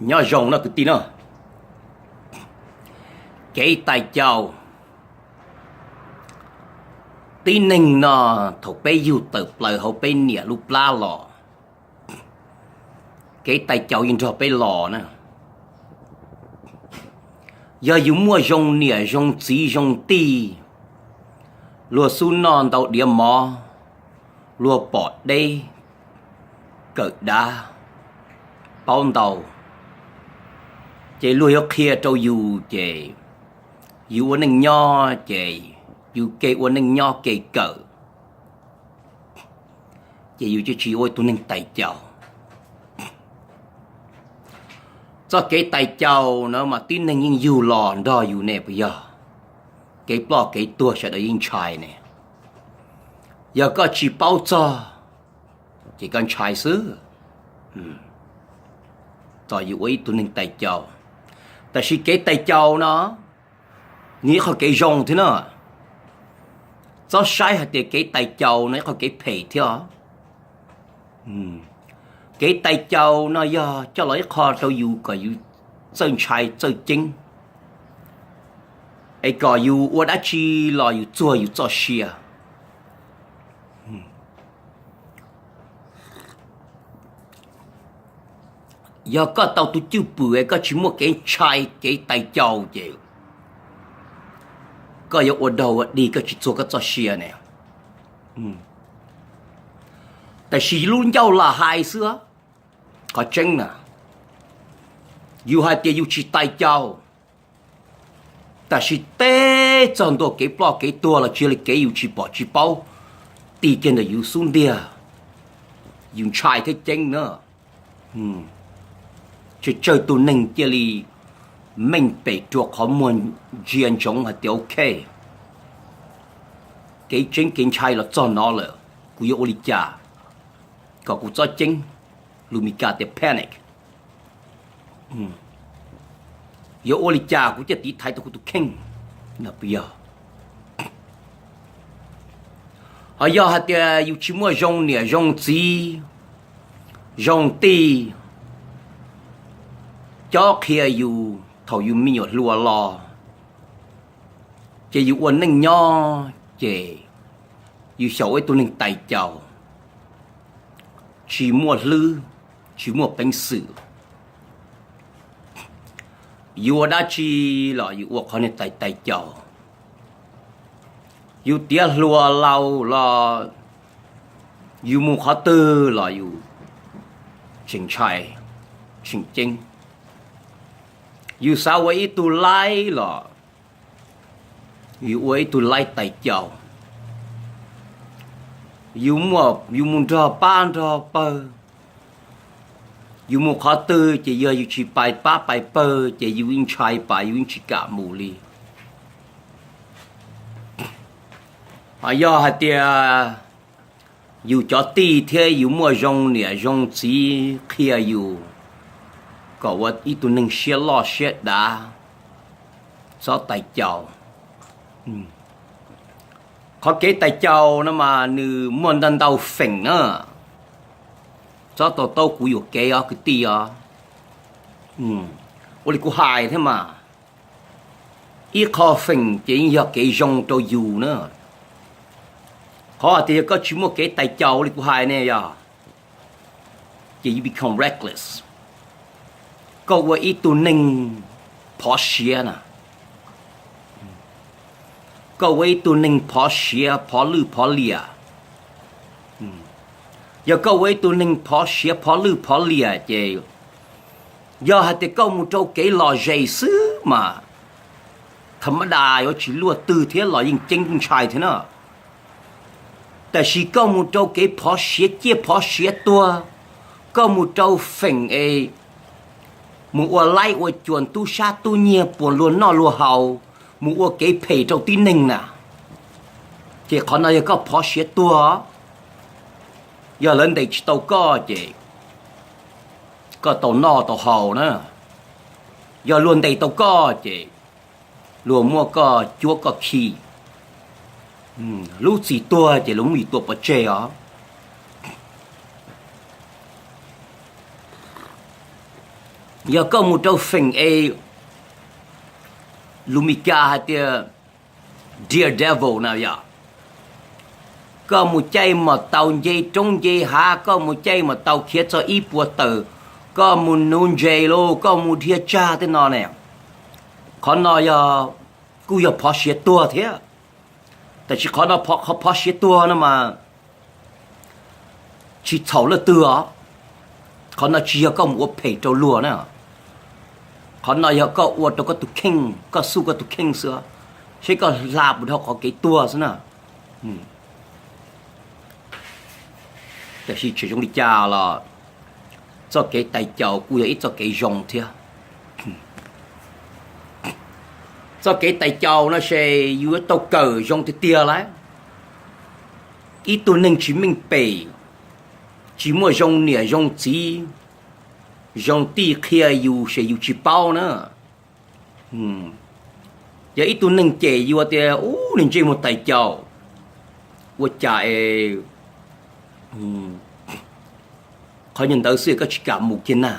Nyob zoo no kwv tij no, kev tais caus. Tib neeg no thaum peb yug tawm plaws hauv peb niam lub plab los, kev tais caus yeej nrog peb los na. Yog yus muaj zoo niam zoo txiv zoo tij, luag xub noj ntau diav mov, luag pom deb kawm dav paub ntau, ces luag yuav qhia rau yus ces yus ua neej nyob ces yus ke ua neej nyob ke kawm, ces yus tsis ua ib tug neeg tais caus. Txoj kev tais caus no mas tib neeg yeej yug los nrog yus ne puas yog? Kev ploj kev tuag sawv daws yeej ntshai ne. Yog koj tsis paub txog ces koj ntshai xwb, tos yus ua ib tug neeg tais caus. Tab sis kev tais caus no nws ib qho kev zoo thiab no. Txhob saib hais tias kev tais caus no ib qho kev phem thiab. Kev tais caus no yog coj los ib qho rau yus kom yus txawj ntshai txawj ceeb, es kom yus ua dab tsi los yus txuag yus txoj sia. Yog koj tau tus cwj pwm es koj tsis muaj kev ntshai kev tais caus ces koj yuav ua dog ua dig koj tsis txuag koj txoj sia ne. Tab sis lub ncauj lam hais xwb, qhov tseeb na, yus hais tias yus tsis tais caus, tab sis teb txog ntua kev ploj kev tuag los tsis yog li kev yus tsis pom tsis paub, ti kiag ntawm yus xub ntiag, yus ntshai thiab ceeb na. Tsawg tsawg tus neeg cia li meej pem rua qhov muag ntsia ntsoov hais tias ok, kev tseeb kev ntshai los txog no lawm, kuv yuav ua li cas kom kuv txhob ceeb, lus Mis Kas tias panic. Yuav ua li cas kuv thiaj tiv thaiv tau kuv tus kheej no puas yog? Ho yog hais tias yus tsis muaj zoo niam zoo txiv, zoo tij, cob qhia yus thaum yus me nyuam hluas los, ces yus ua neej nyob ces yus xyaum ua ib tug neeg tais caus, tsis muaj hlwb, tsis muaj peev xwm. Yus ua dab tsi los yus ua qhov niag tais tais caus. Yus tiav hluas laus los yus mus qhov twg los yus tseem ntshai, tseem ceeb. Yus xav ua ib tug laib los yus ua ib tug laib tais caus. Yus, yus mus nrog pab nrog pawg, yus mus qhov twg ces yog yus tsis pais pab pais pawg ces yus yeej ntshai pais, yus yeej tsis kam mus li. Ho yog hais tias yus cov tij thiab yus muaj zoo niam zoo txiv qhia yus kom ua ib tug neeg siab loj siab dav, txhob tais caus. Qhov kev tais caus no mas nws muaj ntau ntau feem na. Txhob tau taub kuv yuam kev os kwv tij os. Ua li kuv hais thiab mas, ib qho feem ces yeej yog kev zoo rau yus na. Qhov hais tias yog koj tsis muaj kev tais caus ua li kuv hais ne yog, ces yus become reckless. Koj ua ib tug neeg phov siav na. Koj ua ib tug neeg phov siav phov lwj phov liam. Yog koj ua ib tug neeg phov siav phov lwj phov liam ces yog hais tias koj mus rau kev lom zem xwb mas, tha mab das yuav tsis luaj twg thiab los yeej ceeb kuj ntshai thiab na. Tab sis koj mus rau kev phov siav ciaj phov siav tuag, koj mus rau feem es mus ua laib ua cuam tub sab tub nyiag puas luag noj luag haus, mus ua kev phem rau tib neeg na, ces qhov no yog koj phov siav tuag. Yog lawv ntes tsis tau koj ces koj tau noj tau haus na. Yog luag ntes tau koj ces luag muab koj cuab koj khi. Lub txim tuag ces luag muab yus tua pov tseg os. Yog koj mus rau feem es lus Mis Kas hais tias Daredevil na yog, koj mus caij mos tau nce roob nce hav, koj mus caij mos tau khiav txog ib puas tawm, koj mus nuv ntses los koj mus dhia tsag tej no ne. Qhov no yog, kuj yog phov siav tuag thiab, tab sis qhov no, qhov phov siav tuag no mas tsis txhaum leej twg os. Qhov no tsis yog koj mus ua phem rau luag na, qhov no yog koj ua rau koj tus kheej, koj xub koj tus kheej xwb, seb koj hla puas dhau qhov kev tuag xwb na. Tab sis tsis zoo li cas los txoj kev tais caus kuj yog ib txoj kev zoo thiab. Txoj kev tais caus no ces yus yuav tau kawm zoo tiag tiag lawm. Ib tug neeg tsis meej pem, tsis muaj zoo niam zoo txiv, zoo tij qhia yus ces yus tsis paub na. Yog ib tug neeg ces yus tias ub, nws ntsej muag tais caus, ua cas es qhov nyuag ntawd xwb koj tsis kam mus kiag na.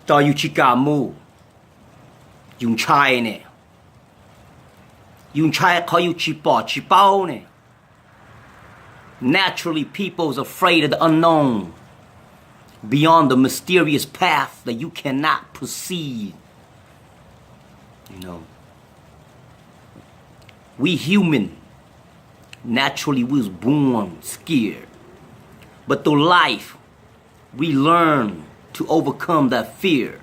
Tso yus tsis kam mus, yus ntshai ne, yus ntshai qhov yus tsis pom tsis paub ne. Naturally, people is afraid of the unknown, beyond the mysterious path that you cannot perceive. You know, we human, naturally we was born scared, but through life we learn to overcome that fear.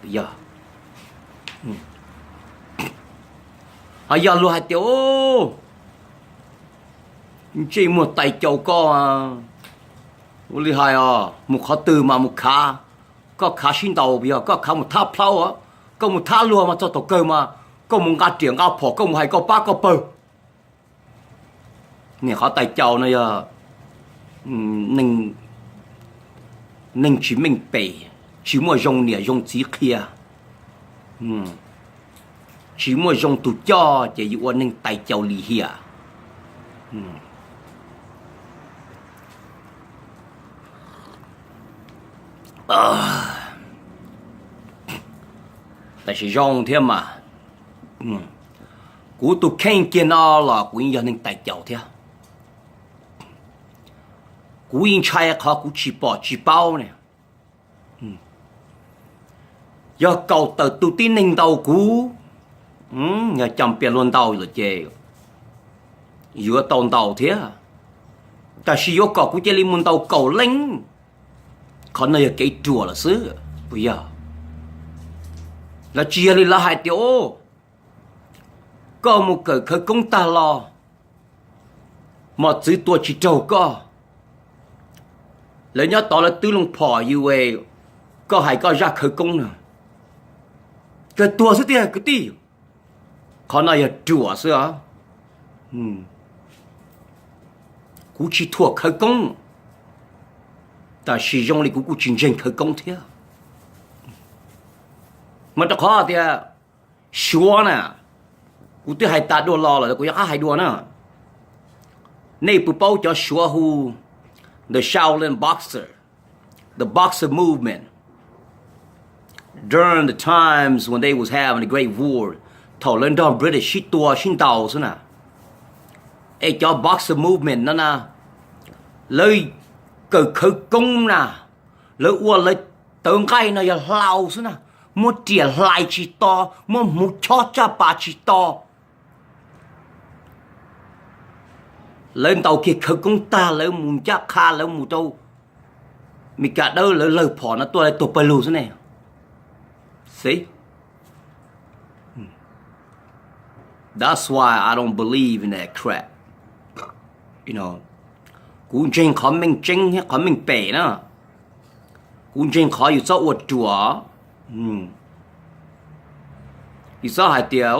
Yog, ho yog luag hais tias, ntsej muag tais caus koj, ua li hais os, mus qhov twg mas mus khav, koj khav sib ntaus, yog koj khav mus thab plhaub, koj mus thab luag mas txog thaum kawg mas koj mus nqa riam nqa phom, koj mus hais koj pab koj pawg. Niam qhov tais caus no yog neeg tsis meej pem, tsis muaj zoo niam zoo txiv qhia, tsis muaj zoo tus coj ces yus ua neeg tais caus lim hiam. Tab sis zoo thiab mas, kuv tus kheej kiag no los kuv yeej yog neeg tais caus thiab. Kuv yeej ntshai qhov kuv tsis pom tsis paub ne. Yog kaum tawm tus tib neeg ntaus kuv, yog cam pias luag ntaus lawm ces yuav tau ntaus thiab, tab sis yuav kom kuv cia li mus ntaus kaum leej, qhov no yog kev ruam lawm xwb, puas yog? Lawv tsis yog li lawv hais tias, koj mus kawm khawv koob tag los, mos txwv tua tsis raug koj, lawv nyob tod lawv twb loo phom yus, koj hais koj zaj khawv koob na, kawg tuag xwb tiag kwv tij. Qhov no yog ruam xwb os. Kuv tsis thuam khawv koob, tab sis zoo li kuv kuj tsis ntseeg khawv koob thiab. Mas rau qhov tias Suav na, kuv twb hais tas dua los lawm, kuv yuav qab hais dua na. Nej puas paub cov Suav hu the Shaolin boxer, the boxer movement during the times when they was having the Great War, thaum lawv nrog British sib tua sib ntaus xwb na. Es cov boxer movement no na, lawv kawm khawv koob na, lawv ua lawv tawv nqaij no yog hlau xwb na, muab riam hlais tsis to, muab hmuv chob tsaj pas tsis to. Lawv ntaus kiag khawv koob tag lawv mus ncaj qha, lawv mus rau Mes Kas dawb lawv lawg phom no tuaj lawv tuag pawg lug xwb ne. See? That's why I don't believe in that crap. Kuv ntseeg qhov meej tseeb thiab qhov meej pem na. Kuv ntseeg qhov yus txhob ua ruam. Yus txhob hais tias,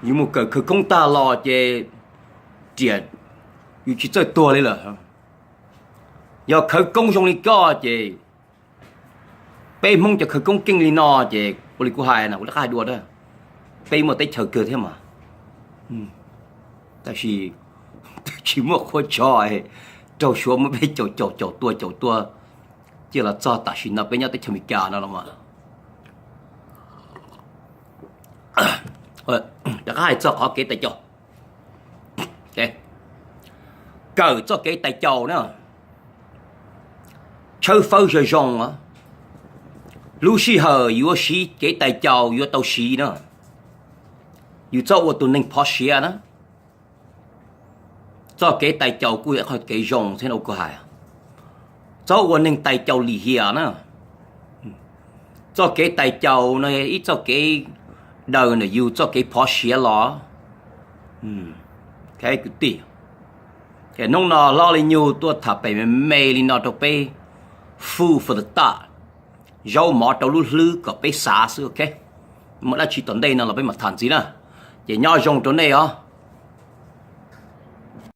yus mus kawm khawv koob tag los ces riam yus tsis txawj tuag li lawm. Yog khawv koob zoo li koj ces peb Hmoob cov khawv koob keej li no ces ua li kuv hais na, kuv rov qab hais dua, peb muaj teb chaws kawg thiab mas. Tab sis twb tsis muaj qhua tso, raug Suav muab peb caum caum caum tua caum tua, cia los txog tam sim no peb nyob teb chaws Amelikas no los mas. Rov qab hais txog qhov kev tais caus, kawm txoj kev tais caus na, tshawb fawb zoo zoo. Lub sij hawm yuav siv kev tais caus yuav tau siv na, yus txhob ua tus neeg phov siav na. Txoj kev tais caus kuj yog qhov kev zoo thiab no kuv hais, txhob ua neeg tais caus lim hiam na. Txoj kev tais caus no ib txoj kev daws ntawm yus txoj kev phov siav los. Kwv tij, hnub no hlob Li Nyug tuaj tham pem me me li no rau peb, food for the thought, zaub mov rau lub hlwb kom peb xav xwb, ok. Muaj dab tsi tom ntej no los peb mam tham ntxiv na. Ces nyob zoo rau nej os.